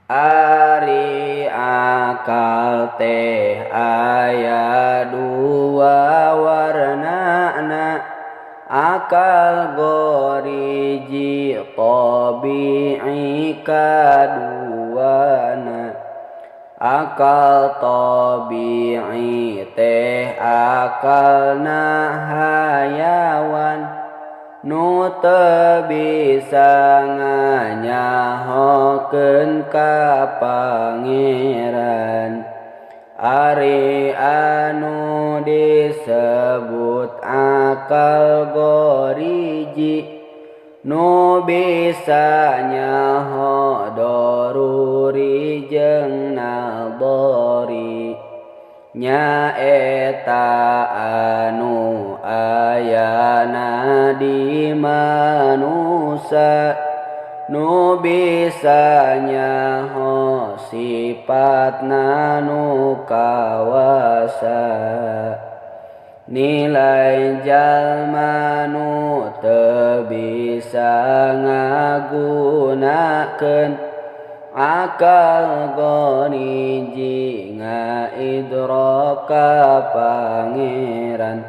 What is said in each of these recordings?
Ari akal teh aya dua warnana, akal goriji tabi'i kaduana. Akal tabi'i teh akalna hayawan nu teu bisa nganyahokeun ka Pangeran. Ari anu disebut akal goriji nu bisa nyaho doruri jeung nadori, nyaeta anu ayana di manusa nu bisa nyaho sipatna nu kawasa. Nilai jalma nu teu bisa ngagunakeun akal goriji ngaidrok ka Pangeran,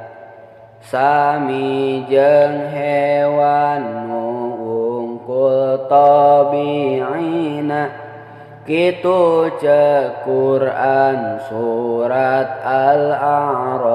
sami jeung hewan nu wungkul tabi'ina. Kitu ceuk Quran surat Al-A'rafna.